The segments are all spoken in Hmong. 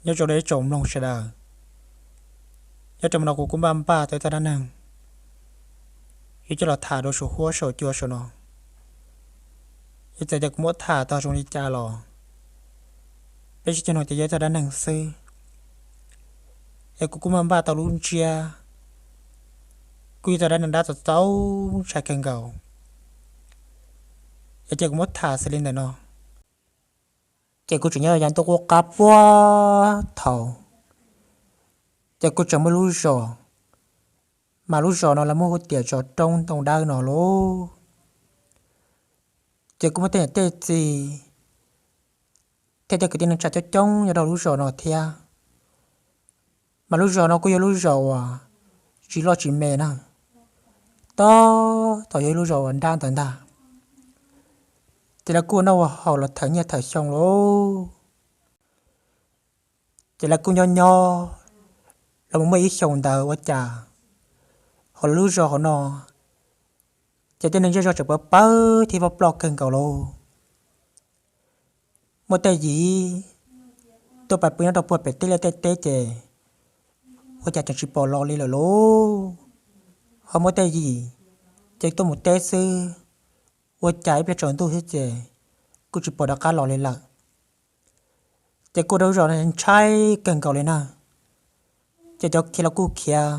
Nyob zoo ib tsoom mloog sawv daws, nyob rau hmo no kuv kuj npaj npaj tau ib txoj dab neeg yuav coj los tham rau saum huab saum cua saum no. Yog txawm tias kuv muab tham tau zoo li cas los peb sib cog noog tias yog ib txoj dab neeg xwb, es kuv kuj npaj npaj tau lub ntsiab, kuj yog ib txoj dab neeg dab txaus txaus ntshai kawg nkaus. Yog ces kuv muab tham xws li ntawm no. Ces kuv tseem nyob yav ntuj qub qab puag thaum, ces kuj tseem muaj lub zos, mas lub zos no lawv muab hu tias zos Roob Ntoo Dawb no lauj. Ces kuj muaj tej niam tej txiv thiab tej kwv tij neej tsa coob coob nyob rau lub zos no thiab. Mas lub zos no kuj yog lub zos uas tsis loj tsis me na, tab tom yog ib lub zos uas nrab ntawd ntag. Ces lawv kuj ua noj ua haus los thawm nyiaj thawm xyoo lauj. Ces lawv kuj nyob nyob los mus muaj ib xyoos ntawd ua cas hauv lawv lub zos hauv no, ces tej neeg zej zog tseem pawv pawv thiab ploj ploj kawg nkaus lauj. Muaj tej yim tuaj pais pw nyob rau puag pem tej liaj tej teb ces ua cas tseem tsis pom los li lawm lauj. Ho muaj tej yim ces tuaj mus teb xwb, ua cas ib pliag tsaus ntuj xwb ces kuj tsis pom rov qab los li lawm. Ces kuj ua rau lub zos no ntshai kawg nkaus li na. Ces cov khiav los kuj khiav,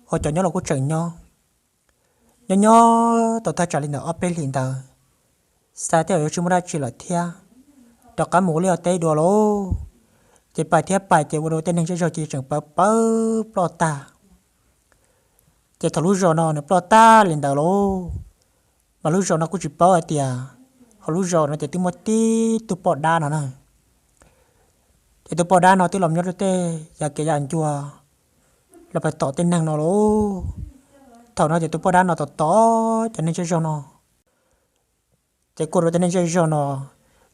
ho cov nyob los kuj tseem nyob. Nyob nyob tau thaj tsam li ntawm ob peb hlis ntawd, xav tias yuav tsis muaj dab tsi lawm thiab, rov qab mus ua liaj ua teb dua lauj. Ces pais thiab pais ces ua rau tej neeg zej zog ces tseem pawv pawv ploj tag. Ces thaum lub zos no nws ploj tag li ntawd lauj, mas lub zos no kuj tsis paub hais tias hauv lub zos no ces twb muaj tib tug poj dab no na. Ces tus poj dab no twb los nyob rau tej yav kev yav ncua los pais tom tej neeg no lauj. Thaum no ces tus poj dab no tom tom cov neeg zej zog no, ces kuj ua rau tej neeg zej zog no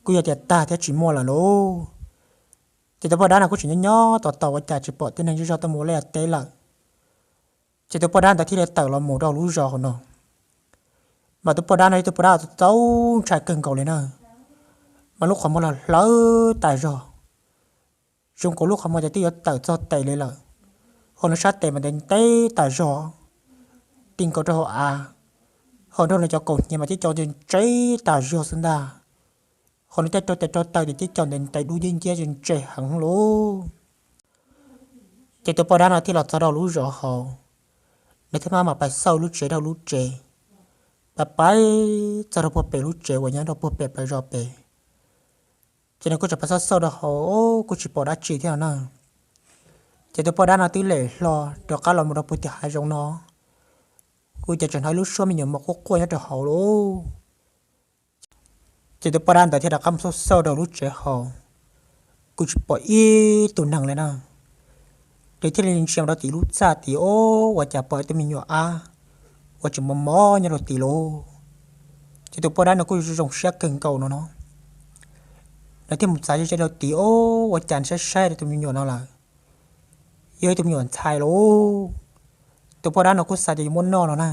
kuj yog tias tag thiab tsis muaj lawm lauj. Ces tus poj dab no kuj tseem nyob nyob tos tos ua cas tsis pom tej neeg zej zog tuaj mus ua liaj teb lawm. Ces tus poj dab ntawd thiaj li tawm los mus rau lub zos hauv no. Mas tus poj dab no yog tus poj dab txaus ntshai kawg nkaus li na, mas lub qhov muag los hlawv tas zog, zoo nkaus lub qhov muag ces twb yuav tawm txog tes li lawm. Ho nws sab tes mas ntev ntev tas zog, ti nkaus rau hauv av, ho nrog nws cov kaus hniav mas tib co ntse ntse tas zog xwb ntag. Ho nws tej rau tes rau taw ces tib co ntev ntev dub nciab nciab ntse heev lauj. Ces tus poj dab no thiaj los txog rau lub zos hauv, nws thiaj maj mam pais xauj lub tsev rau lub tsev, pais pais txog rau puag pem lub tsev uas nyob rau puag pem plaws zos pem. Ces nws kuj tseem pais xauj xauj rau hauv kuj tsis pom dab tsi thiab na. Ces tus poj dab no twb lem hlo rov qab los mus rau puag tim hav zoov no, kuj ces tseem hnov ib lub suab me nyuam mos quaj quaj nyob rau hauv lauj. Ces tus poj dab ntawd thiaj rov qab mus xauj xauj rau lub tsev hauv, kuj tsis pom ib tug neeg li na. Ces thiaj li ntsia mus rau tim lub txaj tid, ua cas pom ib tug me nyuam ab uas tseem mos mos nyob rau tid lauj. Ces tus poj dab no kuj zoo siab kawg nkaus no no, nws thiaj mus txav ze ze rau tid, ua cas nws saib saib rau tus me nyuam no lawm, yog ib tug me nyuam ntxhais lauj. Tus poj dab no kuj xav tias yuav muab noj no na,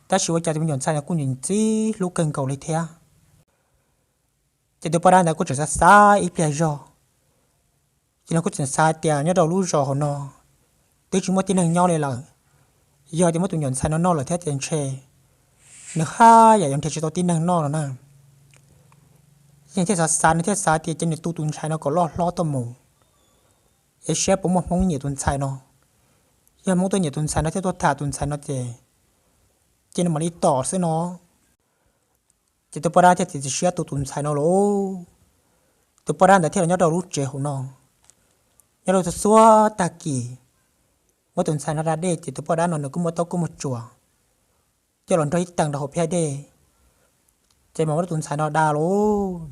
tab sis ua cas tus me nyuam ntxhais no kuj ntxim ntxim hlub kawg nkaus li thiab. Ces tus poj dab ntawd kuj tseem xav xav ib pliag zog, ces nws kuj tseem xav tias nyob rau lub zos hauv no twb tsis muaj tib neeg nyob li lawm, yog tias muab tus me nyuam ntxhais no noj lawm thiab ces ntshe nws haj yam yuav nrhiav tsis tau tib neeg noj no na. Ces nws thiaj xav xav, nws thiaj xav tias cia nws tu tus ntxhais no kom loj hlob tuaj mus, es saib puas muaj Hmoob nyiam tus ntxhais no. Yog Hmoob tuaj nyiam tus ntxhais no thiab tuaj tham tus ntxhais no ces, ces nws mam li tom xwb no. Ces tus poj dab thiaj txiav txim siab tu tus ntxhais no lauj. Tus poj dab ntawd thiaj los nyob rau lub tsev hauv no, nyob rau txhua txhua tag kis, muab tus ntxhais no da dej ces tus poj dab no nws kuj muaj taub kuj muaj tsuas, coj los nrog ib teem rau hauv phiab dej, ces mam muab tus ntxhais no da lauj.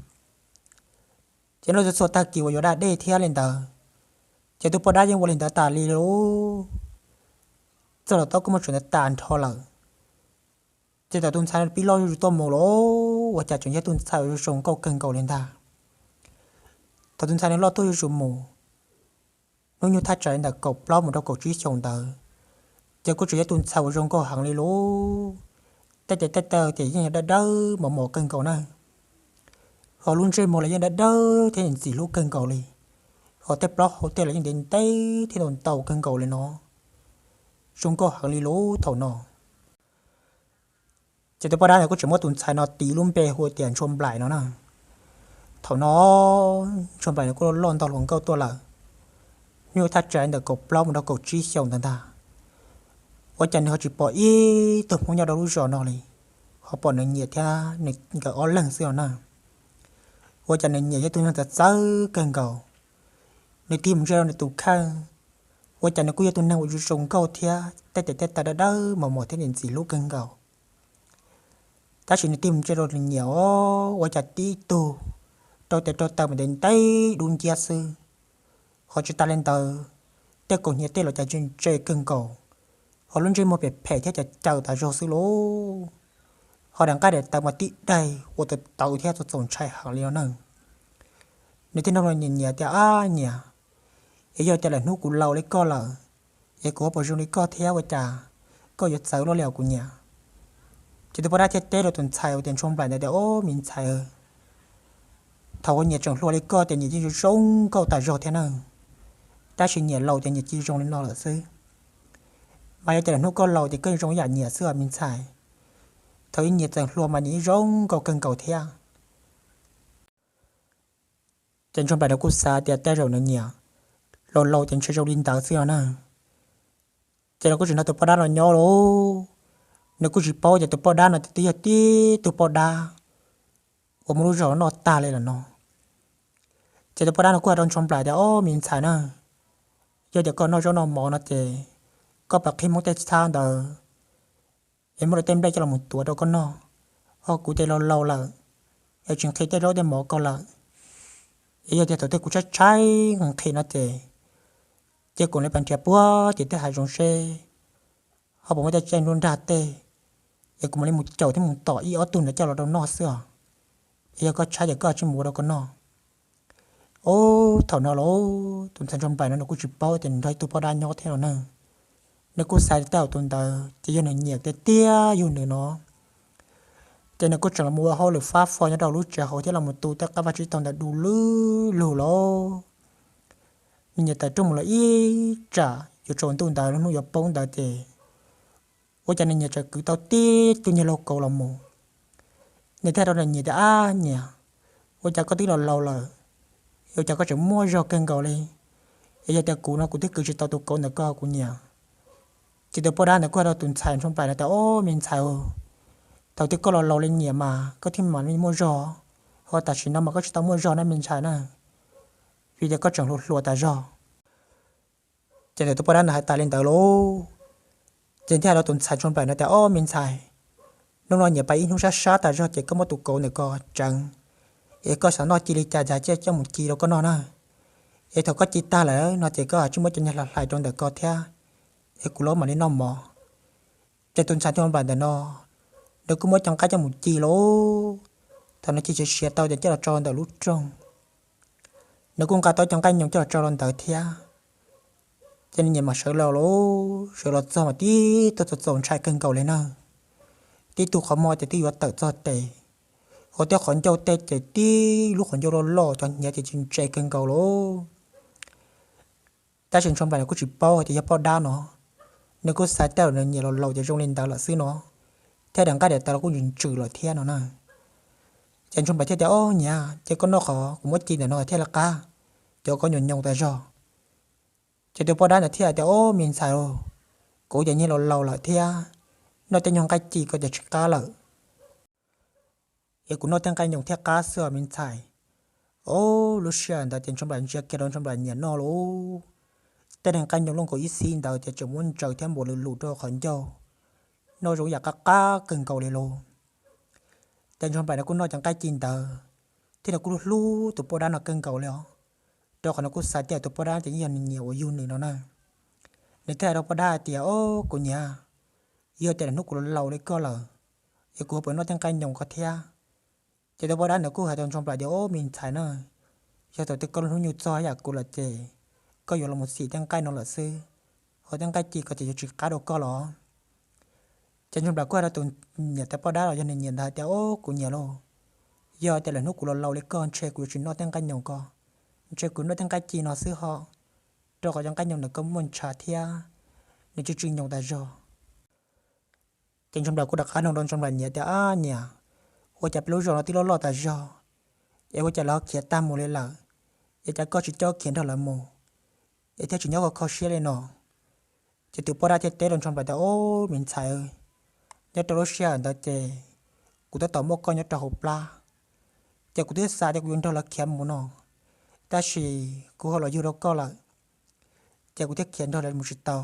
Ces nyob rau txhua txhua tag kis uas yuav da dej thiab li ntawd, ces tus poj dab yeej ua li ntawd tas li lauj. Txog los taub kuj muaj tsuas ntawd tas nrho lawm, ces thaum tus ntxhais no pib loj zuj zus tuaj mus lauj, ua cas tseem yog tus ntxhais uas zoo nkauj kawg nkaus li ntag. Thaum tus ntxhais no loj tuaj zuj zus mus, hnub nyoog thaj tsam li ntawm kaum plaub mus rau kaum tsib xyoos ntawd, ces kuj tseem yog tus ntxhais uas zoo nkauj heev li lauj. Tej tes tej taw ces yeej yog dawb dawb mos mos kawg nkaus na, ho lub ntsej muag los yeej dawb dawb thiab ntxim hlub kawg nkaus li. ho tej plaub hau tej los yeej ntev ntev thiab ntau ntau kawg nkaus li no, zoo nkauj heev li lub thaum no. Ces tus poj dab ntawd kuj tseem muab tus ntxhais no tis lub npe hu tias Ntshua Nplaim no na. Thaum no Ntshua Nplaim nws kuj loj ntau hluas nkauj tuaj lawm, nyuj thaj tsam ntawm kaum plaub mus rau kaum tsib xyoos ntawd ntag. Ua cas nws ho tsis pom ib tug Hmoob nyob rau lub zos no li, ho pom nws niam thiab nws nkawd ob leeg xwb no na. Ua cas nws niam yog tus neeg txawv txawv kawg nkaus, nws tig mus ntsia rau nws tus kheej, ua cas nws kuj yog tus neeg uas zoo zoo nkauj thiab tej tes tej taw dawb dawb mos mos thiab ntxim hlub kawg nkaus. Tab sis nws tig mus ntsia rau nws niam os, ua cas tib tug rau tes rau taw mas ntev ntev dub nciab xwb, ho tsis tas li ntawd, tej kaus hniav tej los cas ntse ntse kawg nkaus, ho lub ntsej muag phem phem thiab caws caws tas zog xwb lauj. Ho daim nqaij daim taw mas tib daig ua tawv tawv thiab txaus txaus ntshai heev li no na. Nws thiaj nug nws niam tias, Ab niam, es yog tias lwm hnub kuv laus li koj lawm, es kuv ho puas zoo li koj thiab ua cas koj yuav txawv luaj li os kuv niam? Ces tus poj dab thiaj teb rau tus ntxhais uas tias Ntshua Nplaim ntawd tias, Ob me ntxhais, thaum uas niam tseem hluas li koj ces niam yeej zoo zoo nkauj tas zog thiab na, tab sis niam laus ces niam cia zoo li no lawm xwb. Mas yog tias lwm hnub koj laus ces koj zoo ib yam niam xwb os me ntxhais. Thaum ub niam tseem hluas mas niam yeej zoo nkauj kawg nkaus thiab. Ces Ntshua Nplaim nws kuj xav tias tej zaum nws niam laus laus ces ntshe zoo li ntawd xwb no na. Ces nws kuj tsis nrog tus poj dab no nyob lauj. Nws kuj tsis paub tias tus poj dab no twb yog tib tug poj dab uas muaj lub zog noj tag li lawm no. Ces tus poj dab no kuj hais rau Ntshua Nplaim tias, Ob me ntxhais na, yog tias koj noj zaub noj mov no ces koj pab qhib Hmoob tej txhab ntawd es muab lawv tej nplej coj los tuav rau koj noj. Ho kuv ces laus laus lawm, es tsis nqhis tej zaub tej mov ko lawm. Es yog tias thaum twg kuv tshaib tshaib nqhis nqhis no ces cia kuv li pas nrhiav puag tim tej hav zoov seb ho puas muaj tej tsev nruab nrag tej, es kuv mam li mus caum thiab mus tom ib ob tug ntawd coj los rau noj xwb os. Es yog koj tshaib ces koj tsij mus ua rau koj noj. Ub, thaum no los tus ntxhais Ntshua Nplaim no nws kuj tsis paub tias nws nrog ib tug poj dab nyob thiab no na. Nws kuj xav tias tej zaum tus ntawd ces yog nws niam tiag tiag yug nws no. Ces nws kuj tseem los mus ua hauj lwm fab fo nyob rau lub tsev hauv thiab los mus tu tej qab vaj tsib taug ntawd du lug lug lauj. Nws niam tawm rooj mus lawm ib tsam yuav tsaus ntuj ntawd lub hnub yuav poob ntawd ces ua cas nws niam txawm kwv tau tib tug niag laug kauv los mus. Nws thiaj rau nws niam tias, Ab niam, ua cas koj twb laus laus lawm, ua cas koj tseem muaj zog kawg nkaus li? Es yog tias kuv no kuv twb kwv tsis tau tus kauv ntawm koj kuv niam. Ces tus poj dab ntawd kuj hais rau tus ntxhais Ntshua Nplaim no tias, Ob me ntxhais, thaum twg koj laus laus li niam mas koj thiaj mam li muaj zog, ho tam sim no mas koj tsis tau muaj zog na me ntxhais na, vim tias koj tseem hluas hluas tas zog. Ces thaum tus poj dab ntawd hais tas li ntawd lauj, ces thiaj hais rau tus ntxhais Ntshua Nplaim no tias, Ob me ntxhais, hnub no niam pais ib hnub sab sab tas zog ces koj muab tus kauv ntawm ko tseev, es koj xav noj ci li cas ces cia coj mus ci rau koj noj na. Es thaum koj ci tag lawm no ces koj ho tsij muab cov niag hlais hlais rau ntawm ko thiab, es kuv los mam li noj mov. Ces tus ntxhais Ntshua Nplaim ntawm no, nws kuj muab cov nqaij coj mus ci lauj. Thaum nws ci siav siav tau ces coj los tso ntawm lub rooj. Nws kuj nqa tau cov nqaij nyoos coj los tso rau ntawd thiab. Ces nws niam mam sawv los lauj, sawv los txog mas tib tug txaus txaus ntshai kawg nkaus li na. Tib tug qhov muag ces twb yuav tawm txog tes, ho tej qhov ncauj tej ces tib lub qhov ncauj loj loj, cov hniav ces ntse kawg nkaus lauj. Tab sis Ntshua Nplaim nws kuj tsis paub hais tias yog poj dab no, nws kuj xav tias nws niam laus laus ces zoo li ntawd lawm xwb no, thiab daim nqaij daim taw los kuj ntsws ntsws lawm thiab no na. Ces Ntshua Nplaim thiaj tias, Ob niam, ces koj noj qhov kuv muab ci ntawm no thiaj li qab, cov ko nyoos nyoos tas zog. Ces tus poj dab ntawd thiaj tias, Ob me ntxhais, kuv ces niag laus laus lawm thiab, noj tej nyuag nqaij ci ko ces tsis qab lawm, es kuv noj tej nqaij nyoos thiaj qab xwb os me ntxhais. Ob, lub sij hawm ntawd ces Ntshua Nplaim ntsia kiag rau Ntshua Nplaim niam no lauj, tej daim nqaij nyoos loj nkaus ib xib ntawd ces tseem muab ntsaws thiab npuav lwm lum rau qhov ncauj, noj zoo yam qab qab kawg nkaus li lauj. Ces Ntshua Nplaim nws kuj noj cov nqaij ci ntawd, thiab nws kuj hlub hlub tus poj dab no kawg nkaus li os, rau qhov nws kuj xav tias tus poj dab ces yeej yog nws niam uas yug nws no na. Nws thiaj hais rau poj dab hais tias, Ob kuv niam, yog tias lwm hnub kuv laus laus li koj lawm, es kuv puas noj tej nqaij nyoos ko thiab? Ces tus poj dab ntawd kuj hais rau Ntshua Nplaim tias, Ob me ntxhais na, yog thaum twg koj lub hnub nyoog txog yam kuv lawm ces koj yuav los mus xim tej nqaij no lawm xwb, ho tej nqaij ci ko ces yuav tsis qab rau koj los. Ces Ntshua Nplaim kuj hais rau tus niam tais poj dab los yog nws niam ntawd hais tias, Ob kuv niam lauj, yog tias lwm hnub kuv laus laus li koj ntshe kuv yuav tsis noj tej nqaij nyoos ko. ntshe kuv noj tej nqaij ci no xwb ho, rau qhov cov nqaij nyoos ntawm koj muaj ntshav thiab, nws tsw tsw nyoos tas zog. Ces Ntsuag Nplaim kuj rov qab nug rau Ntsuag Nplaim niam tias, Ab niam, ua cas peb lub zos no twb loj loj tas zog, es ua cas lawv ho khiav tag mus li lawm, es cas koj tsis coj khiav nrog lawv mus, es thiaj tsis nyob kho kho siab li no? Ces tus poj dab thiaj teb rau Ntsuag Nplaim tias, Ob, me ntxhais, nyob rau lub sij hawm ntawd ces kuv tab tom muaj koj nyob rau hauv plab, ces kuv twb xav tias kuv yuav nrog lawv khiav mus no, tab sis kuv ho los yug rau koj lawm, ces kuv thiaj khiav nrog lawv mus tsis tau.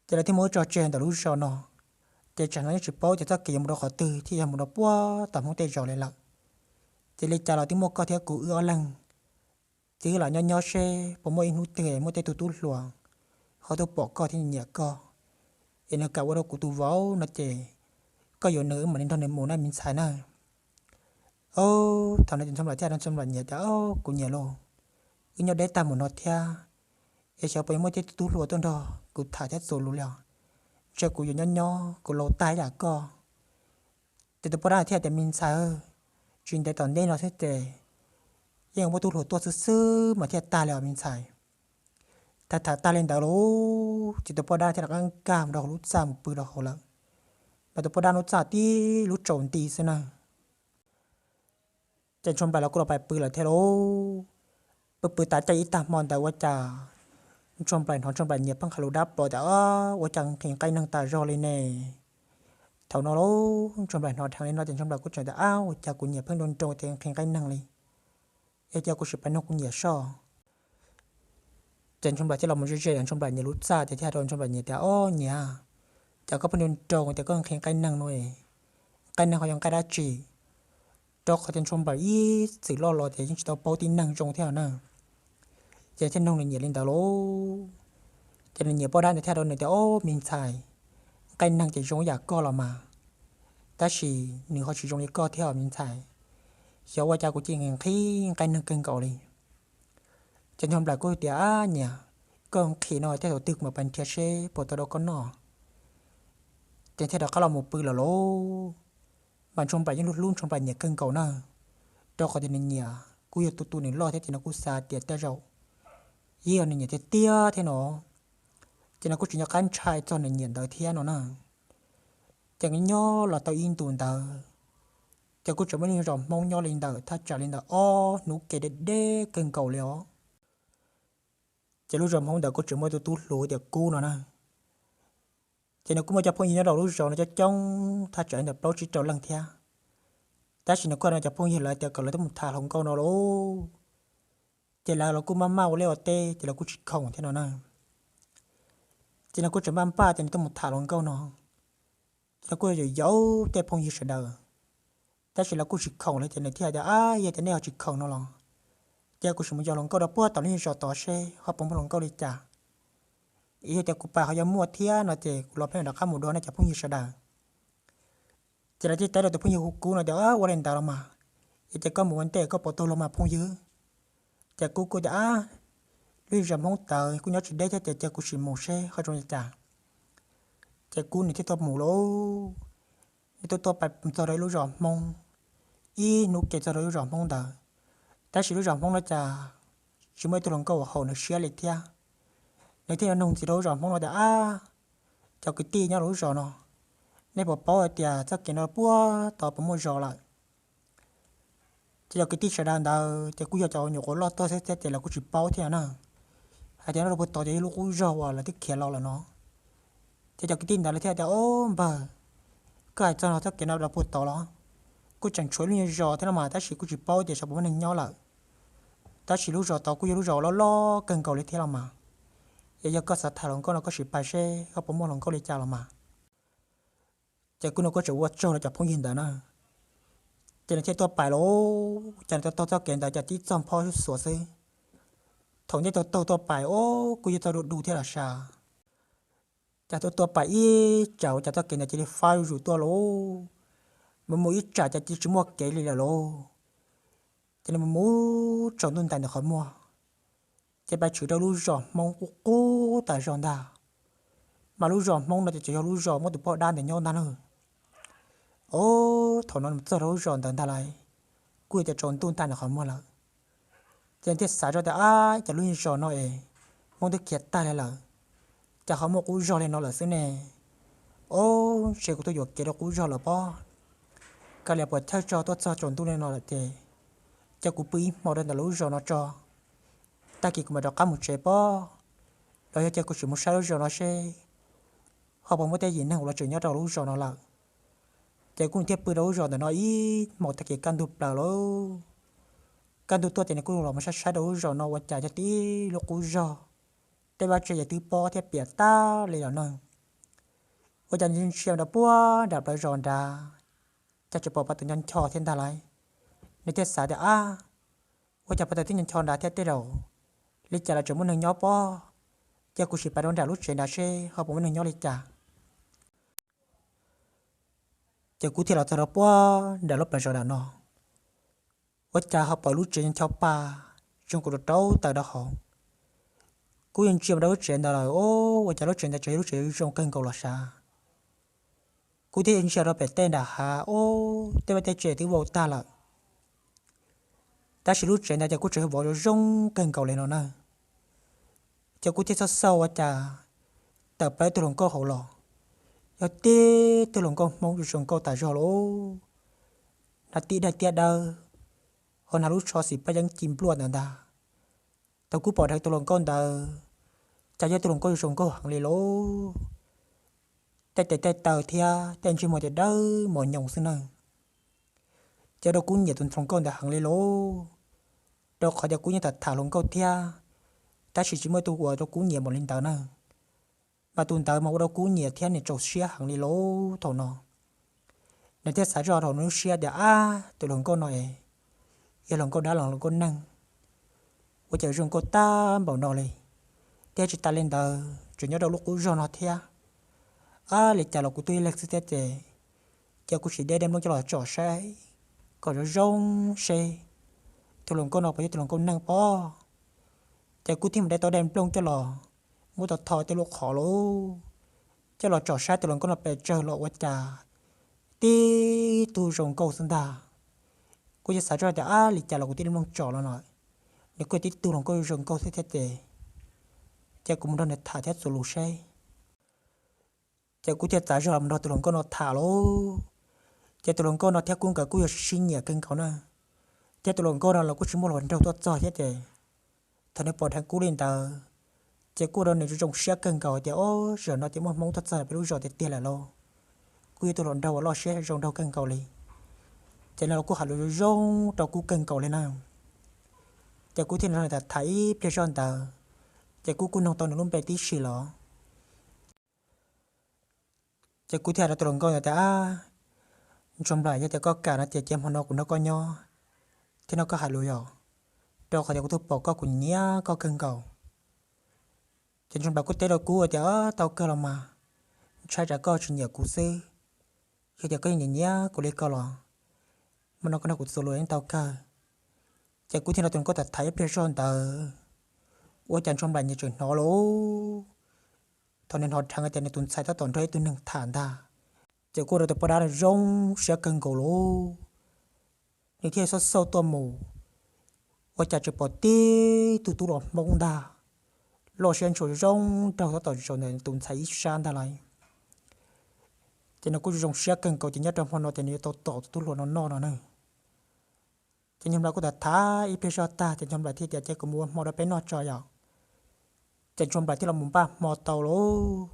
Ces lawv thiaj muab wb tso tseg ntawm lub zos no, ces tsam no yeej tsis paub tias txoj kev yuav mus rau qhov twg thiaj yog mus rau puag tom Hmoob tej zos li lawm. Ces li cas los twb muaj koj thiab kuv wb ob leeg, ces wb lam nyob nyob seb puas muaj ib hnub twg muaj tej tug tub hluas ho tuaj pom koj thiab nyiam koj, es nws kam ua rau kuv tus vauv no ces koj yuav nws wb mam li nrog nws mus na me ntxhais na. Ob, thaum no ces Ntsuag Nplaim thiaj rau Ntsuag Nplaim niam tias, Ob, kuv niam lauj, wb nyob deb tag mus no thiab, es xyov puas yuav muaj tej tug tub hluas tuaj nrog kuv tham thiab txuas lus li os. Ntshe kuv yuav nyob nyob kuv laus tag ib yam koj. Ces tus poj dab thiaj tias, Me ntxhais, tsis ntev tom ntej no xwb ces yeej muaj tub hluas tuaj xwb xwb mas thiaj tag li os me ntxhais. Thaum tham tag li ntawd lauj, ces tus poj dab thiaj rov qab nkag mus rau hauv lub txaj mus pw rau hauv lawm. Mas tus poj dab lub txaj tib lub tsaus nti xwb na. Ces Ntsuag Nplaim los kuj los pais pw lawm thiab lauj. Pw pw tas caij ib tag hmo ntawd ua cas Ntsuag Nplaim hnov Ntsuag Nplaim niam pheej hais lus dab plos tias, Ua cas nqhis nqaij neeg tas zog li ne? Thaum no lauj, Ntsuag Nplaim hnov dheev li no ces Ntsuag Nplaim kuj tseem tias, Ab, ua cas kuv niam pheej nroo nroo tias nqhis nqaij neeg li? Es cia kuv sim pais nug kuv niam soj. Ces Ntsuag Nplaim thiaj los mus ze ze Ntsuag Nplaim niam lub txaj ces thiaj hais rau Ntsuag Nplaim niam tias, Ob niam, cas koj pheej nroo nroo tias koj nqhis nqaij neeg no? Nqaij neeg ho yog nqaij dab tsi? Rau qhov tias Ntsuag Nplaim ib txwm loj los ces yeej tsis tau paub tib neeg zoo thiab na. Ces thiaj nug nws niam li ntawd lauj. Ces nws niam poj dab ntawd thiaj rau nws tias, Ob me ntxhais, nqaij neeg ces zoo ib yam koj los mas, tab sis nws ho tsis zoo li koj thiab me ntxhais. Xyov ua cas kuv cia li nqhis nqaij neeg kawg nkaus li. Ces Ntsuag Nplaim kuj tias, Ab niam, koj nqhis no tej thaum twg kuv mam pais nrhiav seb puas tau rau koj noj. Ces thiaj rov qab los mus pw lawm lauj. Mas Ntsuag Nplaim yeej hlub hlub Ntsuag Nplaim niam kawg nkaus na, rau qhov tias nws niam kuj yog tus tus nws loj thiab ces nws kuj xav tias tej zaum yeej yog nws niam tiag tiag thiab no. Ces nws kuj tsis nco qab ntshai txog nws niam ntawd thiab no na. Ces nyob los tau ib ntus ntawd, ces kuj tseem muaj lub zos Hmoob nyob li ntawm thaj tsam li ntawm ob hnub kev deb deb kawg nkaus li os. Ces lub zos Hmoob ntawd kuj tseem muaj tus tub hluas tias Kub no na. Ces nws kuj muaj cov phooj ywg nyob rau lub zos no coob coob thaj tsam li ntawm plaub tsib rau leej thiab. Tab sis nws kuj hais rau cov phooj ywg lawv tias kom lawv tuaj mus tham hluas nkauj no lauj. Ces lawv los kuj maj maj ua liaj ua teb ces lawv kuj tsis khoom thiab no na. Ces nws kuj tseem npaj npaj tias nws tuaj mus tham hluas nkauj no. Ces nws kuj yuav yaum tej phooj ywg sawv daws, tab sis lawv kuj tsis khoom li ces nws thiaj tias, Ab, yog tias nej ho tsis khoom no los, ces kuv sim mus yaum hluas nkauj rau puag tom lub zos tod seb ho puas muaj hluas nkauj li cas. Yog tias kuv pais ho yog muaj thiab no ces kuv los pheej rov qab mus dua nej cov phooj ywg sawv daws. Ces lawv thiaj teb rau tus phooj ywg hu Kub no tias, Ua li ntawd los mas, es ces koj mus ua ntej koj puas tau los mas phooj ywg? Ces Kub kuj tias, Ab, lub zos Hmoob tawd kuj nyob tsis deb thiab ces cia kuv sim mus seb ho zoo li cas. Ces Kub nws thiaj tuaj mus lauj. Nws tuaj tuaj pais txog rau ib lub zos Hmoob, ib hnub kev txog rau lub zos Hmoob ntawd, tab sis lub zos Hmoob no cas tsis muaj ib tug hluas nkauj haum nws siab li thiab. Nws thiaj nug ntxiv rau lub zos Hmoob no tias, Ab, cov kwv tij nyob rau lub zos no, nej puas paub hais tias txoj kev no puag tod puas muaj zos lawm? Ces cov kwv tij sawv daws ntawd ces kuj yog cov nyuam qhuav loj tuaj xwb thiab ces lawv kuj tsis paub thiab na, hais tias nyob rau puag tod ces yog lub qub zos uas lawv twb khiav los lawm no. Ces cov kwv tij ntawd lawv thiaj tias, Ob npawg, koj hais txog no txoj kev no rau puag tod los kuj tseem tshuav lub nyuag zos thiab los mas, tab sis kuj tsis paub tias xyov puas muaj neeg nyob lawm. Tab sis lub zos tod kuj yog lub zos loj loj kawg nkaus li thiab los mas. Es yog koj xav tham hluas nkauj no koj sim pais seb ho puas muaj hluas nkauj li cas los mas. Ces kuj nws kuj tseem ua tsaug rau cov phooj ywg ntawd na. Ces nws thiaj tuaj pais lauj, ces nws tuaj taug txoj kev ntawd ces tib txoj nphob xuav xwb. Thaum nws taug taug tuaj pais, ob, kuj yog txoj du du thiab los sav. Ces tuaj tuaj pais ib tsam ua cas txoj kev ntawd cia li fab zuj zus tuaj lauj, mus mus ib tsam ces cia li tsis muaj kev li lawm lauj. Ces nws mus mus tsaus ntuj ntais ntawm qhov muag, ces pais tshwm rau lub zos Hmoob qub qub tas zog ntag. Mas lub zos Hmoob no ces tseem yog lub zos muaj tus poj dab ntawd nyob ntag na. Ob, thaum no nws txog rau lub zos ntawd ntag lauj, kuj yog tias tsaus ntuj ntais ntawm qhov muag lawm. Ces thiaj xav zoj tias, Ab, cas lub zos no es Hmoob twb khiav tag li lawm, cas ho muaj qub zog li no lawm xwb ne? Ob, ntshe kuv tuaj yuam kev rau qub zog lawm pob. Kav liam puas chawj tso, tuaj txog tsaus ntuj li no lawm ces cia kuv pw ib hmo rau ntawm lub zos no tso, tag kis kuv mam rov qab mus tsev pob. Los yog cia kuv sim mus saib lub zos no seb ho puas muaj tej yim neeg uas los tseem nyob rau lub zos no lawm. Ces kuj thiaj pw rau lub zos ntawm no ib hmos, tag kis kaj ntug plaws lawm. Kaj ntug tuaj ces nws kuj los mus saib saib rau lub zos no ua cas yog tib lub qub zog, tej vaj tse ces twb pob thiab piam tag li lawm na. Ua cas ntsia ntsia rau puag nram plawv zos nrad, cas tseem pom pov tawm ncho ncho thiab ntag lauj. Nws thiaj xav tias, Ab, ua cas pov tawm twb ncho ncho nrad thiab tej zaum li cas los tseem muaj neeg nyob pob. Cia kuv sim pais rau nram lub tsev nrad seb ho puas muaj neeg nyob li cas. Ces kuv thiaj los txog rau puag nram lub plawv zos nram no, ua cas ho pom lub tsev ncho pa zoo nkaus rau taws rau hauv. Kuv yeej ntsia mus rau lub tsev ntawd lawm, ua cas lub tsev ntawd tseem yog lub tsev zoo kawg nkaus los sav. Kuv thiaj ntsia rau pem tej nram hav, ua tej vaj tej tse twb vau tag lawm, tab sis lub tsev ntawd ces kuj tseem vov zoo zoo kawg nkaus li no na. Ces kuv thiaj xauj xauj ua cas tawm plaws ib tug hluas nkauj hauv los, yog tib tug hluas nkauj Hmoob zoo zoo nkauj tas zog lauj, hnav tib daim tiab dawb, ho hnav lub tsho xim paj yeeb ci npluaj ntawd ntag. Thaum kuv pom dheev tus hluas nkauj ntawd, cas yog ib tug hluas nkauj zoo zoo nkauj heev li lauj. Tej tes tej taw thiab tej ntsej muag ces dawb mos nyoos xwb na. Ces ua rau kuv nyiam tus hluas nkauj ntawd heev li lauj, rau qhov tias kuv yeej tham tham hluas nkauj thiab, tab sis tsis muaj tus uas rau kuv nyiam npaum li ntawd na. Mas tus ntawd mas ua rau kuv nyiam thiab nws txaus siab heev li lauj thaum no. Nws thiaj xav zoj rau nws lub siab tias, Ab, tus hluas nkauj no es yog hluas nkauj dab los hluas nkauj neeg, ua cas zoo nkauj tag npaum no li, thiab tsis tas li ntawd tseem nyob rau lub qub zog no thiab. Ab, li cas los kuv tuaj ib leeg xwb thiab ces, ces kuv sim de daim nplooj coj los tsom saib kom zoo zoo seb tus hluas nkauj no puas yog tus hluas nkauj neeg pob. Ces kuv thiaj mus de tau daim nplooj coj los muab tau tho tej lub qhov lauj, coj los tsom saib tus hluas nkauj no pes tsawg los ua cas tib tug zoo nkauj xwb ntag. Kuv thiaj xav zoj tias, Ab, li cas los kuv tib daim nplooj tsom los no, nws kuj tib tug hluas nkauj zoo nkauj xwb thiab ces, ces kuv mus nrog nws tham thiab txuas lus seb. Ces kuv thiaj txav zog los nrog tus hluas nkauj no tham lauj. Ces tus hluas nkauj no thiab kuv nkawd kuj yog sib nyiam kawg nkaus na, thiab tus hluas nkauj no los kuj tsis muaj hluas nraug tuaj txog thiab ces, thaum nws pom dheev kuv li ntawd, ces kuj ua rau nws zoo siab kawg nkaus tias, Ob, zaum no ces muaj Hmoob tuaj txog peb lub zos tiag tiag lawm lauj, kuj yog tus hluas nraug uas loj siab zoo nraug kawg nkaus li. Ces nws los kuj hais lus zoo zoo rau kuv kawg nkaus li na. Ces kuv thiaj nrog nws tham tham ib pliag zog ntawd, ces kuv kuj noog tau nws lub npe tib si los. Ces kuv thiaj hais rau tus hluas nkauj ntawd tias, Ab, Ntsuag Nplaim, yog tias koj kam no ces cia hmo no kuv nrog koj nyob thiab nrog koj hais lus yom, rau qhov tias kuv twb pom koj kuv nyiam koj kawg nkaus. Ces Ntsuag Nplaim kuj teb rau kuv tias, Tau kawg los mas, ntshai tsam koj tsis nyiam kuv xwb, yog tias koj yeej nyiam nyiam kuv li ko los, hmo no koj nrog kuv txuas lus yeej tau kawg. Ces kuv thiaj nrog tus hluas nkauj tham tham ib pliag zog ntawd, ua cas Ntsuag Nplaim nyias tseem hnov lauj. Thaum nws hnov dheev tias nws tus ntxhais tab tom nrog ib tug neeg tham ntag, ces kuj ua rau tus poj dab no zoo siab kawg nkaus lauj. Nws thiaj xauj xauj tuaj mus, ua cas tseem pom tib tug tub hluas Hmoob ntag, loj siab ntshua zoo nraug tab tom zaum ntawm tus ntxhais ib sab ntag lauj. Ces nws kuj zoo siab kawg nkaus ces nyob rau hmo no ces nws yuav tau tom tus tub hluas no noj no na. Ces Ntsuag Nplaim kuj tham tham ib pliag zog tag ces Ntsuag Nplaim thiaj tias, Ces kuv mus ua hmo rau peb noj tso yom. Ces Ntsuag Nplaim thiaj los mus npaj hmo tau lauj.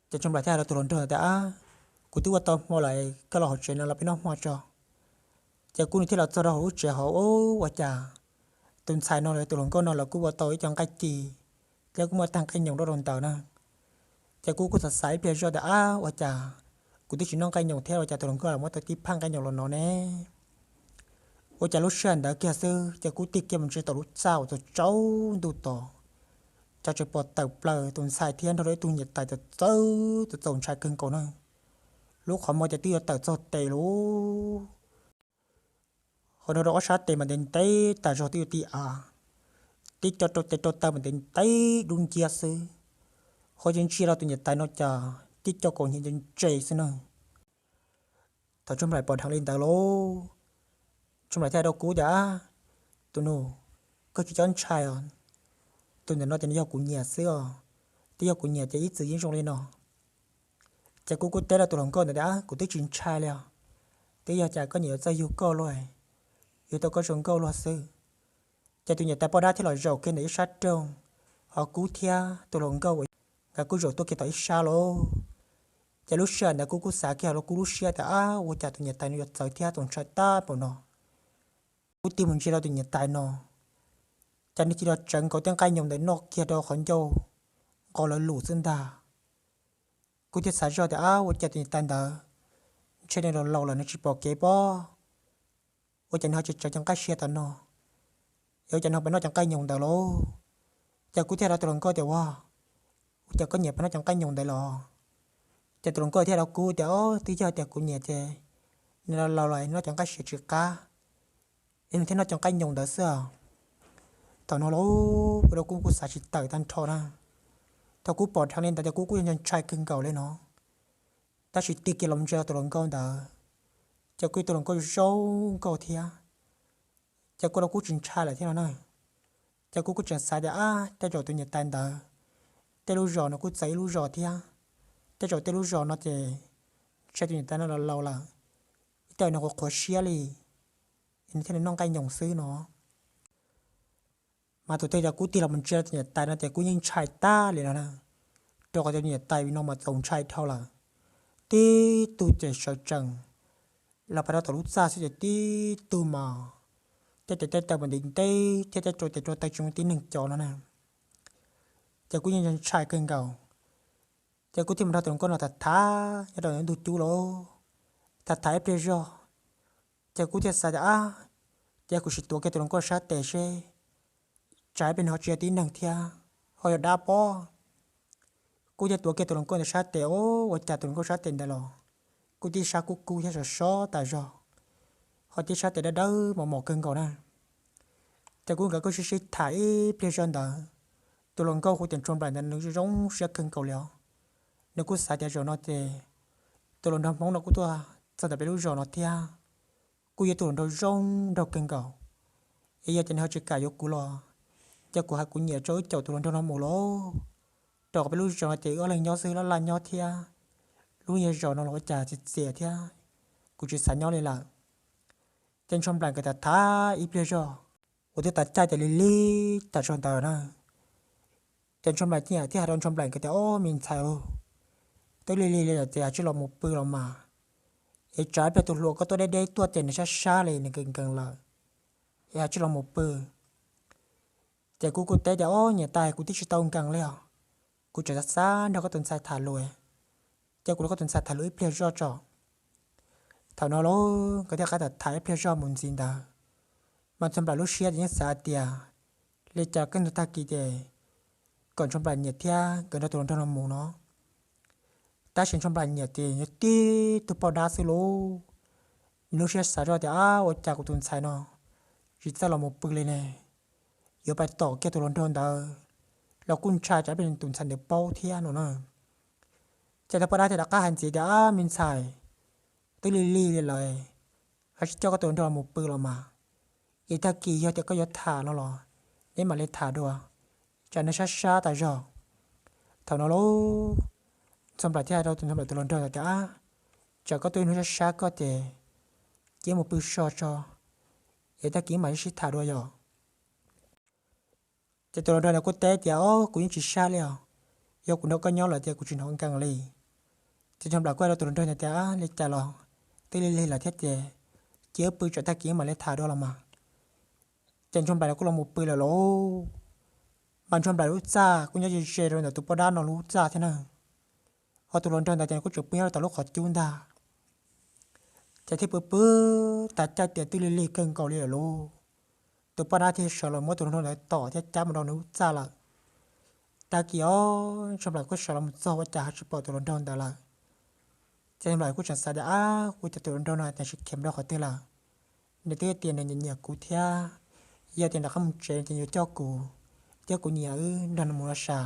Ces Ntsuag Nplaim thiaj hais rau tus hluas nraug tias, Ab, kuv twb ua tau hmo lawm, koj los hauv tsev no los peb noj hmo tso. Ces kuv nws thiaj los txog rau hauv lub tsev hauv, ua cas tus ntxhais no los tus hluas nkauj no los kuj ua tau ib co nqaij ci thiab kuj muaj tag nqaij nyoos rau rau ntawd na. Ces kuv kuj xav xav ib pliag zoj tias, Ab, ua cas kuv twb tsis noj nqaij nyoos thiab ua cas tus hluas nkauj los muab tau tib phaj nqaij nyoos los no ne? Ua cas lub sij hawm ntawd kiag xwb ces kuv tig kiag mus ntsia tom lub txaj uas tsaus tsaus ntuj tos, cas tseem pom tawm plaws tus ntxhais thiab nrog rau ib tug niam tais txawv txawv txaus ntshai kawg nkaus na. Lub qhov muag ces twb yuav tawm txog tes lauj. Ho nrog rau ob sab tes mas ntev ntev tas zog twb yuav ti av, tib co rau tes rau taw mas ntev ntev dub nciab xwb. Ho yeej ntsia rau tus niam tais no cas tib co kaus hniav ntse ntse xwb na. Thaum Ntsuag Nplaim pom dheev li ntawd lauj, Ntsuag Nplaim thiaj hais rau kuv tias, Tus nus, koj tsis txhob ntshai os. Tus ntawm no ces nws yog kuv niam xwb os. Twb yog kuv niam ces ib txwm yeej zoo li no. Ces kuv kuj teb rau tus hluas nkauj ntawd tias, kuv twb tsis ntshai li os. Twb yog cas koj niam yuav txawj yug koj luag, yug tau koj zoo nkauj luag xwb. Ces tus niam tais poj dab thiaj los zaum kiag ntawm ib sab rooj, ho kuv thiab tus hluas nkauj nkawd kuj zaum tuaj kiag tom ib sab lauj. Ces lub sij hawm ntawd kuv kuj xav kiag los kuv lub siab tias, ab, ua cas tus niam tais no yuav txawv thiab txaus ntshai tag npaum no. Kuv tig mus ntsia rau tus niam tais no, cas nws cia li tsawv nkaus tej nqaij nyoos ntawd noj kiag rau qhov ncauj, nqos lawv lus xwb ntag. Kuv thiaj xav zoj tias, ab, ua cas tus niam tais ntawd ntshe nws laus laus lawm nws tsis pom kev pob, ua cas nws ho tseem tsawv cov nqaij siav tom no, es ua cas nws ho pheej noj cov nqaij nyoos ntawd lauj? Ces kuv thiaj hais rau tus hluas nkauj tias, ua, ua cas koj niam pheej noj cov nqaij nyoos ntawd los? Ces tus hluas nkauj thiaj hais rau kuv tias, o, twb yog tias kuv niam ces nws laus laus lawm noj cov nqaij siav tsis qab, es nws thiaj noj cov nqaij nyoos ntawd xwb os. Thaum no lauj, ua rau kuv kuj xav tsis tawm tag nrho na. Thaum kuv pom dheev li ntawd ces kuv kuj ntshai kawg nkaus li no. Tab sis tig kiag los ntsia tus hluas nkauj ntawd, ces kuj yog tus hluas nkauj zoo nkauj thiab, ces kuj rau kuv tsis ntshai lawm thiab no na. Ces kuv kuj tseem xav tias, ab, tej zaum tus niam tais ntawd tej lub zos nws kuj txawv ib lub zos thiab, tej zaum tej lub zos no ces ntshe tus niam tais no laus laus lawm, tej zaum nws qhuav qhuav siab li, es nws thiaj li noj nqaij nyoos xwb no. Mas thaum twg ces kuv tig los mus ntsia tus niam tais no ces kuv yeej ntshai tag li no na, rau qhov tus niam tais no mas txaus ntshai dhau lawm. Tib tug ces sawv tsees los pais rau tom lub txaj xwb ces tib tug mas tej tes tej taw mas ntev ntev thiab tej rau tes rau taw tsis muaj tib neeg cov no na. Ces kuv yeej ntshai kawg nkaus. Ces kuv thiaj mus nrog tus hluas nkauj no tham tham nyob rau ntug cub lauj, tham tham ib pliag zog, ces kuv thiaj xav tias, ab, ces kuv sim tuav kiag tus hluas nkauj sab tes seb, tsam ib pliag nws ho tsis yog tib neeg thiab, ho yog dab pob. Kuv thiaj tuav kiag tus hluas nkauj ntawd sab tes, o, ua cas tus hluas nkauj sab tes ntawd los kuj tib sab kub kub thiab sov sov tas zog, ho tib sab tes dawb dawb mos mos kawg nkaus na. Ces kuj nkawd kuj sib sib tham ib pliag zog ntawd, tus hluas nkauj hu tias Ntshua Nplaim ntawd nws zoo siab kawg nkaus li os. Nws kuj xav tias zaum no ces tus hluas nraug Hmoob no kuj tuaj txog ntawm peb lub zos no thiab, kuj yog tus hluas nraug zoo nraug kawg nkaus, es yog tias nws ho tsis kam yuav kuv los, ces kuv hais kuv niam tso wb caum tus hluas nraug no mus lauj, rau qhov peb lub zos no ces wb ob leeg nyob xwb, laj laj nyob thiab, lub niag zos no los ua cas txias txias thiab, kuv tsis xav nyob li lawm. Ces Ntshua Nplaim nkawd tham tham ib pliag zog uas twb tas caij ces lig lig tas zog ntawd na. Ces Ntshua Nplaim thiaj hais rau Ntshua Nplaim nkawd tias, o, me ntxhais, twb lig lig li lawm ces has tsis los mus pw los mas, es tsam ib pliag tus hluas koj tuaj deb deb tuaj ces nws sab sab li nws nkees nkees lawm, es has tsis los mus pw. Ces kuv kuj teb tias, o, niam tais, kuv twb tsis tau nkees li os, kuv tseem xav xav nrog koj tus ntxhais tham lus, ces kuv nrog koj tus ntxhais tham lus ib pliag zoj tso. Thaum no lauj, nkawd thiaj qab tham tham ib pliag zog mus ntxiv ntawd, mas Ntshua Nplaim lub siab ces yeej xav tias, li cas koj ntug tag kis ces kom Ntshua Nplaim niam thiab nkawd nrog tus hluas nraug no mus no. Tab sis Ntshua Nplaim niam ces yog tib tug poj dab xwb lauj, nws lub siab xav zoj tias, ab, ua cas kuv tus ntxhais no tsis txawj los mus pw li ne, yuav pais tom kiag tus hluas nraug ntawd los kuj ntshai tsam ib pliag tus ntxhais ntawd paub thiab no na. Ces tus poj dab thiaj rov qab hais ntxiv tias, ab, me ntxhais, twb lig lig li lawm, has tsis coj koj tus hluas nraug los mus pw los mas, es tag kis yog tias koj yuav tham no los neb mam li tham dua, tsam nws sab sab tas zog. Thaum no lauj, Ntshua Nplaim thiaj hais rau tus Ntshua Nplaim tus hluas nraug ntawd tias, ab, tsam koj tuaj ib hnub sab sab koj ces cia mus pw so tso, es tag kis mam sib tham dua yom. Ces tus hluas nraug ntawd kuj teb tias, o, kuv yeej tsis sab li os, yog kuv nrog koj nyob lawm ces kuv tsis hnov nkees li. Ces Ntshua Nplaim kuj hais rau tus hluas nraug ntawd tias, li cas los twb lig lig lawm thiab ces cia wb pw tsam tag kis mam li tham dua los mas. Ces Ntshua Nplaim kuj los mus pw lawm lauj. Mas Ntshua Nplaim lub txaj kuj nyob ze ze rau ntawm tus poj dab no lub txaj thiab na. Ho tus hluas nraug ntawd ces kuj tseem pw nyob rau tom lub qhov cub ntag. Ces thiaj pw pw tas caij tias twb lig lig kawg nkaus li lawm lauj. Tus poj dab thiaj sawv los muab tus hluas nraug ntawd tom thiab cab mus rau nws lub txaj lawm. Tag kis os, Ntshua Nplaim kuj sawv los mus txog ua cas ho tsis pom tus hluas nraug ntawd lawm. Ces Ntshua Nplaim kuj tseem xav tias, ab, ua cas tus hluas nraug no tseem khiav mus rau qhov twg lawm? Nws twb tias nws nyiam nyiam kuv thiab, yog tias nws rov qab mus tsev ces yuav coj kuv thiab kuv niam wb nrog nws mus ua si.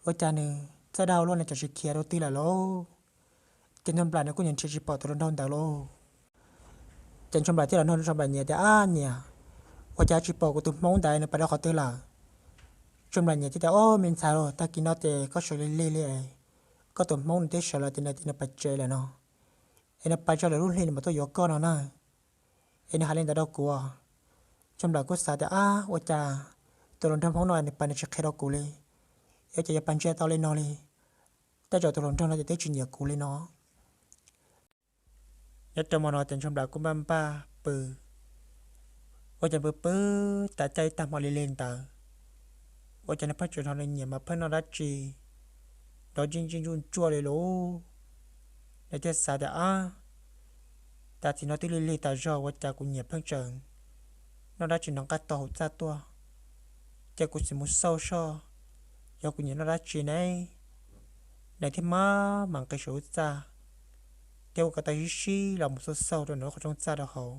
Ua cas nws txawj dag luaj, nws tseem khiav rau twg lawm lauj? Ces Ntshua Nplaim nws kuj nyiam nrhiav tsis pom tus hluas nraug ntawd lauj. Ces Ntshua Nplaim thiaj los nug Ntshua Nplaim niam tias, ab niam, Ua cas tsis pom kuv tus hmoob ntawd nws pais rau qhov twg lawm? Tsoom Nplam nyiam thiaj tias, Ob, me ntxhais, tag kis no ces koj sawv lig lig li, koj tus hmoob nws twb sawv los tias nws tias nws pais tsev lawm no, es nws pais tso lawm lub hli nws mam tuaj yuav koj no na. Es nws hais li ntawd rau kuv. Tsoom Nplam kuj xav tias, Ab, ua cas tus hluas nraug hmoob no nws pais nws tsis qhia rau kuv li? Es ua cas yuav pais ntsia tau li no li? Tej zaum tus hluas nraug no ces twb tsis nyiam kuv li no. Nyob rau hmo no ces Tsoom Nplam kuj npaj npaj pw, ua cas pw pw tas caij ib tag hmo li li ntawd, ua cas nws pheej tseem hnov nws niam mas pheej noj dab tsi nrov ntsij ntsij ntsuj ntsuaj li lauj. Nws thiaj xav tias, Ab, tas txiv no twb lig lig tas zog, ua cas kuv niam pheej tseem noj dab tsi nrov nqaj tau hauv txaj tuaj? Ces kuv sim mus xauj soj, yog kuv niam noj dab tsi ne? Nws thiaj maj mam nqis saum lub txaj, thiab ua ko taw sib sib los mus xauj xauj rau nws lub qhov rooj txaj rau hauv.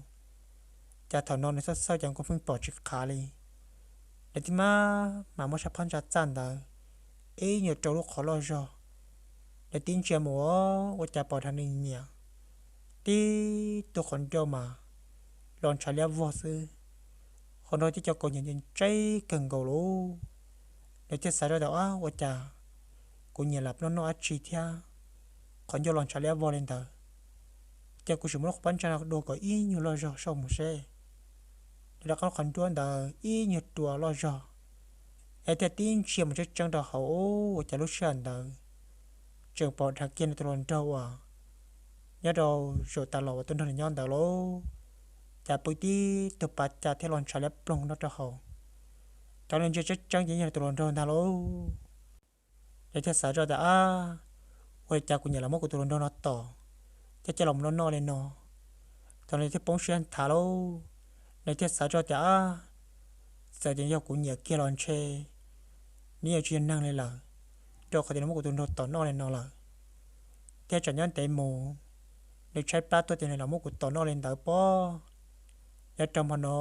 Cas thaum no nws xauj xauj ces kuj pheej pom tsis qhav li. Nws thiaj maj mam muab sab phab ntsa txaj ntawd ib nyuag rau lub qhov loj zog. Nws tib ntsia mus, ua cas pom dheev nws niam tib tug qhov ncauj mas los ntshav liab vog xwb, qhov nrog tib co kaus hniav ntse kawg nkaus lauj. Nws thiaj xav zoj tias, Ab, ua cas kuv niam lam noj noj dab tsi thiab qhov ncauj los ntshav liab vog li ntawd? Ces kuv sim muab lub qhov phab ntsa no dua kom ib nyuag loj zog soj mus seb. Nws rov qab lub qhov nruab ntawd ib nyuag dua loj zog, es thiaj tib ntsia mus tseeb tseeb rau hauv, ua cas lub sij hawm ntawd tseem pom dheev kiag nws tus hluas nraug uas nyob rau zaum tas los uas tuaj nrog nws nyob ntawd lauj. Cas pw tib tug pas cas thiab los ntshav liab ploog nyob rau hauv. Cov nws ntsia tseeb tseeb ces yog nws tus hluas nraug ntag lauj. Nws thiaj xav zoj tias, Ab, ua li cas kuv niam los muab kuv tus hluas nraug no tom thiab coj los noj noj li no? Thaum no nws thiaj poob siab nthav lauj. Nws thiaj xav zoj tias, Ab, txawm tias yog kuv niam kiag los ntshe nws yeej tsis yog neeg li lawm, rau qhov tias nws muab kuv tus nraug tom noj li no lawm. Thiab tsam nyob ntev mus, nws tshaib plab tuaj ces nws los muab kuv tom noj li ntawd pob. Nyob rau hmo no,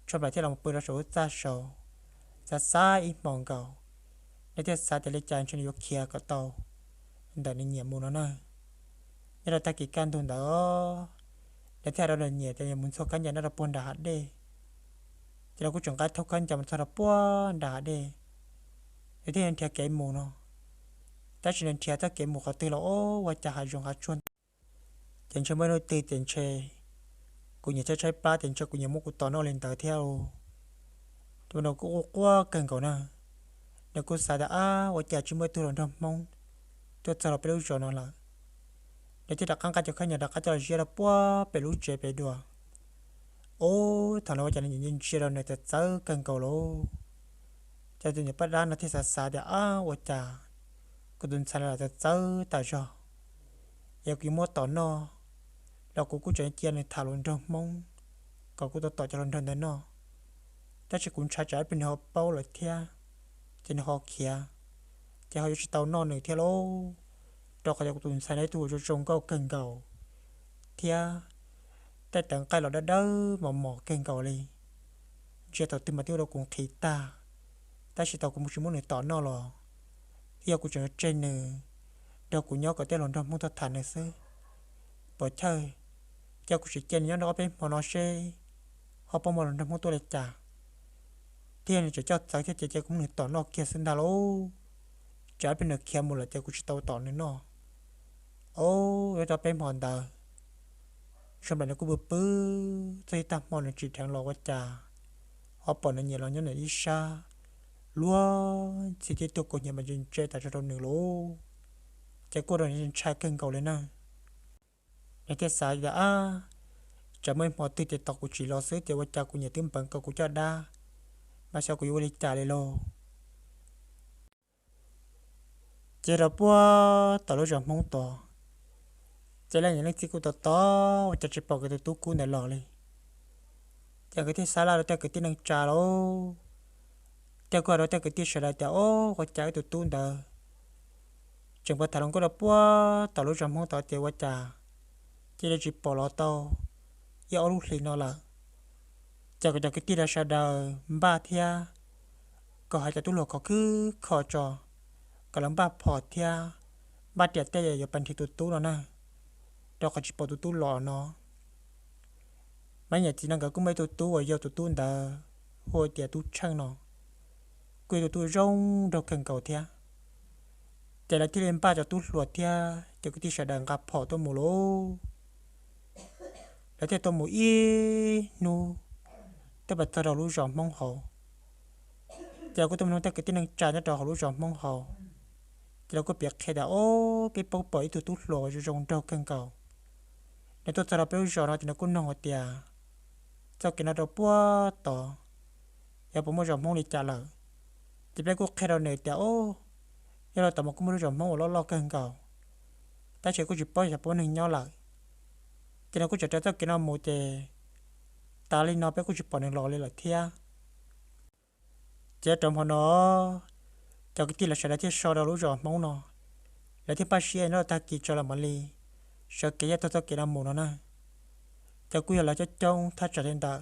Tshua Nplam thiaj los pw rau saum lub txaj saud, xav xav ib hmos nkaus, nws thiaj xav tias li cas ntshe nws yuav khiav kom tau ntawm nws niam mus no na. Nyob rau tag kis kaj ntug ntawd, nws thiaj hais rau nws niam tias nws mus ntxhua khaub ncaws nyob rau puag nram hav dej. Ces nws kuj tseem nqa thauj khaub ncaws mus txog rau puag nram hav dej, nws thiaj nrhiav kev mus no. Tab sis nws nrhiav txoj kev mus qhov twg los ua cas hav zoov hav tsuag ntau. Ces ntshe muaj ib hnub twg ces ntshe kuv niam tshaib tshaib plab ces ntshe kuv niam muab kuv tom noj li ntawd thiab. Tus no kuj quaj quaj kawg nkaus na. Nws kuj xav tias, Ab, ua cas tsis muaj ib tug hluas nraug Hmoob tuaj txog rau peb lub zos no lawm? Nws thiaj rov qab nqa cov khaub ncaws rov qab coj los ziab rau puag pem lub tsev pem dua. Ub, thaum no ua cas nws ntsia ntsia rau nws txawv txawv kawg nkaus lauj. Ces tus niam poj dab no thiaj xav xav tias, Ab, ua cas kuv tus ntxhais no lam txawv txawv tas zog? Yog kuv yuav muab tom noj los kuv kuj tseem cia nws tham hluas nraug Hmoob kom kuv tau tom cov hluas nraug ntawd noj. Tab sis kuv ntshai tsam ib pliag nws ho paub lawm thiab ces nws ho khiav, ces ho yuav tsis tau noj nws thiab lauj. Rau qhov tias kuv tus ntxhais no ib tug zoo zoo nkauj kawg nkaus thiab tej tawv nqaij los dawb dawb mos mos kawg nkaus li. Ntsia thaum twg mas twb ua rau kuv nqhis tag, tab sis thaum kuv mus tsis muab nws tom noj los, ib yog kuv tseem yuav tseg nws nrog kuv nyob kom tej hluas nraug Hmoob tuaj tham nws xwb. Puas chawj, cia kuv sim cia nws nyob nrog ob peb hmo no seb ho puas muaj hluas nraug Hmoob tuaj li cas, thiab yog nws tseem coj txawv thiab ces cia kuv muab nws tom noj kiag xwb ntag lauj. Tsam ib pliag nws khiav mus lawm ces kuv tsis tau tom nws noj. Au, nyob rau peb hmo ntawd, Zoo Nplam nws kuj pw pw txog ib tag hmo nws tsim dheev los ua cas ho pom nws niam los nyob nws ib sab, luag ntxhi tib tug kaus hniav mas ntse ntse tas zog rau nws lauj. Ces kuj rau nws ntshai kawg nkaus li na. Nws thiaj xav tias, Ab, tsam muaj ib hmo twg ces tos kuv tsim los xwb ces ua cas kuv niam twb npeev kom kuv coj dab, mas xyov kuv yuav ua li cas li lauj. Ces rau puag tom lub zos Hmoob tod, ces leej niam leej txiv kuj tos tos ua cas tsis pom nkawd tus tub kub ntawd los li. Ces nkawd thiaj xav laj rau tej kwv tij neej tsa lauj, thiaj kuj hais rau tej kwv tij sawv daws tias, Ob, ua cas wb tus tub ntawd tseem pab tham hluas nkauj rau puag tom lub zos Hmoob tod ces ua cas cia li tsis pom los tau ib ob lub hlis no lawm. Ces kom cov kwv tij sawv daws npaj thiab kom hais cov tub hluas khov khwb kho tso, kom lawv npaj phom thiab npaj riam tej yuav pab nrhiav tus tub no na, rau qhov tsis pom tus tub los no. Mas niam txiv no nkawd kuj muaj ib tug tub uas yog tus tub ntawd hu tias Tub Tsheej no, kuj yog tus tub zoo nraug kawg nkaus thiab. Ces lawv thiaj li npaj cov tub hluas thiab cov kwv tij sawv daws nqa phom tuaj mus lauj. Lawv thiaj tuaj mus ib hnub twb pas txog rau lub zos Hmoob hauv. Ces lawv kuj tuaj mus nug tej kwv tij neej tsa nyob rau hauv lub zos Hmoob hauv. Ces lawv kuj piav qhia tias, Ob, peb paub pom ib tug tub hluas uas zoo zoo nraug kawg nkaus. Nws tuaj txog rau peb lub zos no ces nws kuj nug hais tias txoj kev no rau puag tod, yog puas muaj zos Hmoob li cas lawm. Ces peb kuj qhia rau nws tias, Ob, nyob rau tod mas kuj muaj lub zos Hmoob uas loj loj kawg nkaus, tab sis kuj tsis paub xyov puas muaj neeg nyob lawm. Ces nws kuj tseem raws txoj kev no mus ces tas li no peb kuj tsis pom nws los li lawm thiab. Ces rau hmo no cov kwv tij lawv sawv daws thiaj so rau lub zos Hmoob no, lawv thiaj npaj siab nyob rau tag kis tso lawm mam li sawv kev thiab taug txoj kev no mus no na. Ces kuj yog lawv coob coob thaj tsam li ntawm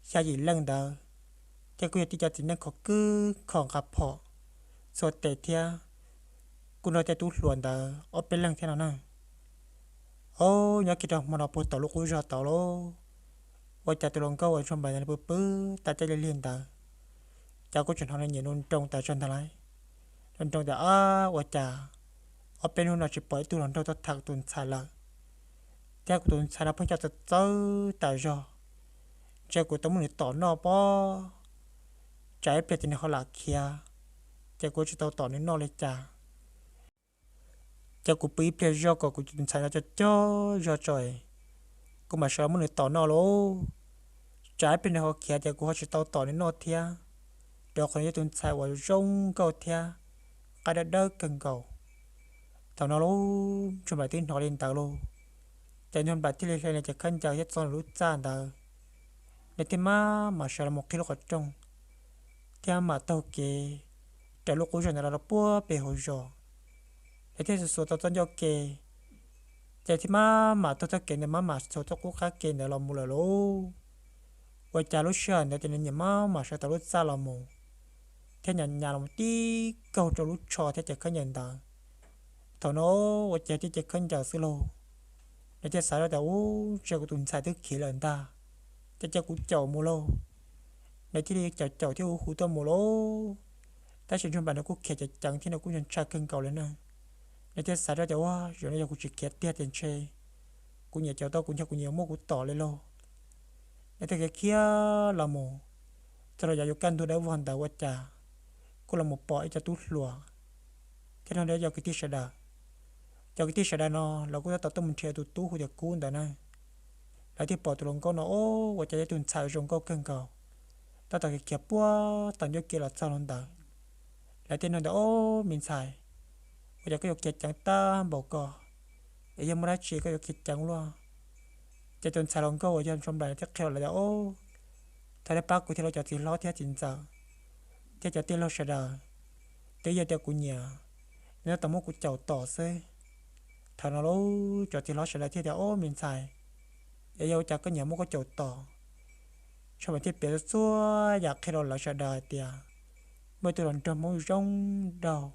xya yim leej ntawd, thiab kuj yog tib cov txiv neej khov kho nqa phom txhua tes thiab, kuj nrog tej tub hluas ntawd ob peb leeg thiab no na. Ob, nyob kiag rau hmo no puag tom lub qub zos tod lauj, ua cas tus hluas nkauj uas Ntsuag Nplaim ntawd pw pw tas caij lig lig ntawd, cas kuj tseem hnov nws nyiam nroo nroo tas zog ntag lauj. Nroo nroo tias, Ab, ua cas ob peb hnub no tsis pom ib tug hluas nraug tuaj tham kuv tus ntxhais lawm, thiab kuv tus ntxhais no pheej coj txawv txawv tas zog, ntshe kuv tau muab nws tom noj pob, tsam ib pliag ces nws ho lam khiav, ces kuv tsis tau tom nws noj li cas. Ces kuv pw ib pliag zog kom kuv tus ntxhais no cog cog zog tso, kuv mam sawv los muab nws tom noj lauj. Tsam ib pliag nws ho khiav ces kuv ho tsis tau tom nws noj thiab, rau qhov nws yog tus ntxhais uas zoo nkauj thiab qaij dawb dawb kawg nkaus. Thaum no lauj, Ntsuag Nplaim twb hnov li ntawd lauj, ces Ntsuag Nplaim thiaj li hle nws cov khaub ncaws thiab txog nws lub txaj ntawd, nws thiaj maj mam sawv los mus qhib lub qhov rooj, thiab mam taug kev raws lub qub zos ntawd los rau puag pem hauv zos. Nws thiaj xuas xuas tau txoj ncauj ke, ces thiaj maj mam taug txoj kev ntawd maj mam xuas txoj qub qab ke ntawd los mus lawm lauj. Ua cas lub sij hawm ntawd ces nws nyiam maj mam sawv tau lub txaj los mus, thiab nyas nyas los tib kaug rau lub tsho thiab cov khaub ncaws ntawd. Thaum no ua cas tib cov khaub ncaws xwb lauj, nws thiaj xav zoj tias, Ub, ntshe kuv tus ntxhais twb khiav lawm ntag, ces cia kuv caum mus lauj. Nws thiaj li caum caum thiab hu hu tuaj mus lauj. Tab sis Ntsuag Nplaim nws kuj khiav ceev ceev thiab nws kuj ntshai kawg nkaus li na. Nws thiaj xav zoj tias, Ua, zaum no yog kuv tsis khiav tiag ces ntshe kuv niam caum tau kuv, ntshe kuv niam yuav muab kuv tom li lauj. Nws thiaj khiav khiav los mus txog rau yav yuav kaj ntug dawb vog ntawd ua cas kuj los mus pom ib co tub hluas thiab nrog rau cov kwv tij sawv daws. Cov kwv tij sawv daws no lawv kuj tab tom tuaj mus nrhiav tus tub hu tias Kub ntawd na. Lawv thiaj pom tus hluas nkauj no, Ob, ua cas yog tus ntxhais zoo nkauj kawg nkaus, tab tom khiav khiav puag tom ncauj ke los txog rau ntawd. Lawv thiaj nug tias, Ob, me ntxhais, ua cas koj yuav khiav ceev tag npaum ko, es yog muaj dab tsi koj yuav khiav ceev luaj? Ces tus ntxhais hluas nkauj uas yog Ntsuag Nplaim thiaj qhia lawv tias, Ob, thov nej pab kuv thiab lauj cov txiv hlob thiab txiv ntxawm thiab cov tij laug sawv daws, twb yog tias kuv niam nws tab tom muab kuv caum tom xwb. Thaum no lauj, cov txiv hlob sawv daws thiaj tias, Ob, me ntxhais, es yog ua cas koj niam muab koj caum tom? Ntsuag Nplaim thiaj piav txhua txhua yam qhia rau lawv sawv daws hais tias muaj ib tug hluas nraug Hmoob zoo nraug,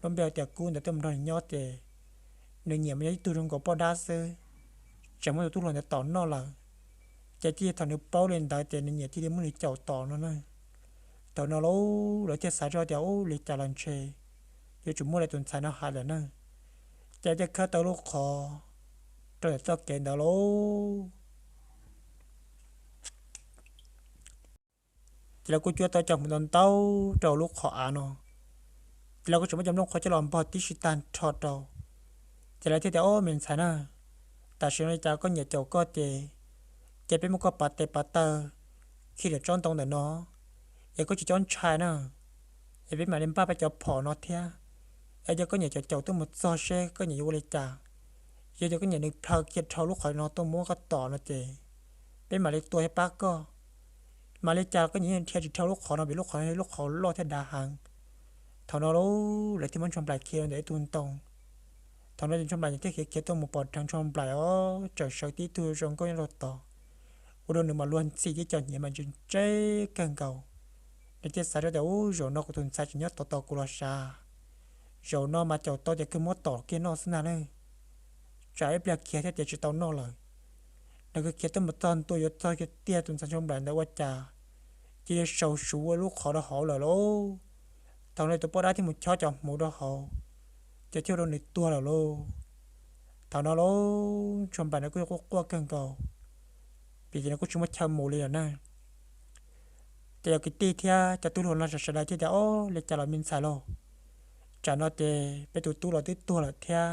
lub npe hu tias Kub ntawd tuaj mus nrog nws nyob ces nws niam mas yog ib tug zoo nkaus poj dab xwb, tseem muab tus tub hluas ntawd tom noj lawm. Ces tib thaum nws paub li ntawd ces nws niam thiaj li muab nws caum tom no na. Thaum no lauj, lawv thiaj xav zoj tias, Ub, li cas los ntshe yuav tsum muaj li tus ntxhais no hais lawm na. Ces thiaj khawb tau lub qhov rau ntawm txoj kev ntawd lauj. Ces lawv kuj cuab tau cov hmuv ntau ntau rau lub qhov av no. Ces lawv kuj tseem muab cov nplooj qhuav coj los npog tib si tag nrho rau. Ces lawv thiaj tias, Ob, me ntxhais na, tam sim no li cas koj niam caum koj ces, ces peb muab koj pav tes pav taw khi ntawm tsob ntoo ntawm no, es koj tsis txhob ntshai na. Es peb mam li npaj peb cov phom no thiab, es yog koj niam caum caum tuaj mus txog seb koj niam yuav ua li cas. Yog tias koj niam nws plhaw kiag dhau lub qhov no tuaj muab koj tom no ces peb mam li tua thiab pab koj. Mam li cas koj niam yeej dhia tsis dhau lub qhov no vim lub qhov no yog lub qhov loj thiab dav heev. Thaum no lauj, lawv thiaj muab Ntsuag Nplaim khi rau ntawm ib tug ntoo. Thaum no ces Ntsuag Nplaim thiaj khiav khiav tuaj mus pom dheev Ntsuag Nplaim os, tseem sawv tib tug zoo nkauj nyob rau tod, ua rau nws mas luag ntxhi thiab cov hniav mas ntse ntse kawg nkaus. Nws thiaj xav zoj tias, Ub, zaum no kuv tus ntxhais tseem nyob tos tos kuv los sav. Zaum no mas caum tau ces kawg muab tom kiag noj xwb ntag na. Tsam ib pliag khiav thiab ces tsis tau noj lawm. Nws khiav khiav tuaj mus txog ntua yuav txog kiag tiag, tus ntxhais ntsuag nplaim ntawd ua cas cia li sau suv ua lub qhov rau hauv lawm lauj. Thaum no tus poj dab thiaj mus chob cov hmuv rau hauv, ces thiaj ua rau nws tuag lawm lauj. Thaum no lauj, ntsuag nplaim nws kuj yog quaj quaj kawg nkaus, vim ces nws kuj tsis muaj chaw mus li lawm na. Ces yog kwv tij thiab cov tub hluas no sawv daws thiaj tias, Ob, li cas los me ntxhais lauj, tsam no ces peb tus tub los twb tuag lawm thiab,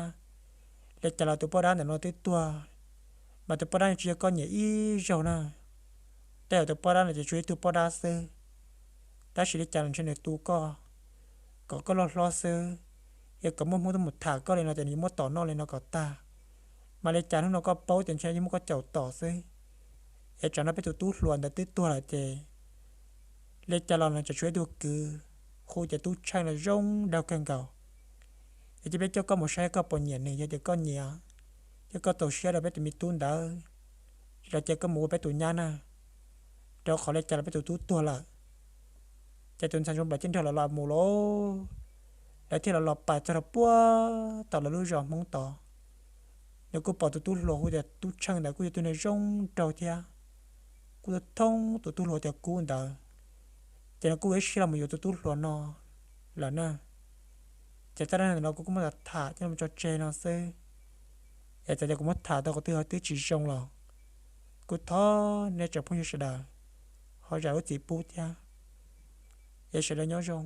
li cas los tus poj dab ntawm no twb tuag, mas tus poj dab no tsis yog koj nyiam ib zaug na. Tej zaum tus poj dab no ces tsuas ib tug poj dab xwb, tab sis li cas los ntshe nws tu koj kom koj loj hlob xwb, yog kom muaj hmoob tuaj mus tham koj li no ces nws yuav muab tom noj li no kom tag. Mas li cas hnub no koj paub tias ntshe yeej muab koj caum tom xwb, es tsam no peb tus tub hluas ntawd twb tuag lawm ces li cas los nws tseem tshuav ib tug kwv hu tias Tub Tsheej los zoo nraug kawg nkaus. Es cia peb coj koj mus saib koj puas nyiam nws, yog tias koj nyiam, yog koj txaus siab rau peb tus me tub ntawd, los cia koj mus ua peb tus nyab na, rau qhov li cas los peb tus tub tuag lawm. Ces tus ntxhais ntsuag nplaim thiaj nrog lawv los mus lauj. Lawv thiaj los los pais txog rau puag tom lawv lub zos hmoob tod. Nws kuj pom tus tub hluas hu tias Tub Tsheej ntawd kuj yog tus neeg zoo nraug thiab, kuj thoob tus tub hluas tias Kub ntawd, ces nws kuj ua ib siab los mus yuav tus tub hluas no lawm na. Ces zaj dab neeg ntawm no kuv kuj muab tham coj los tso tseg no xwb, es txawm tias kuv muab tham tau qhov twg ho twb tsis zoo los kuj thov nej tsoom phooj ywg sawv daws ho zam lub txim pub thiab. Es sawv daws nyob zoo.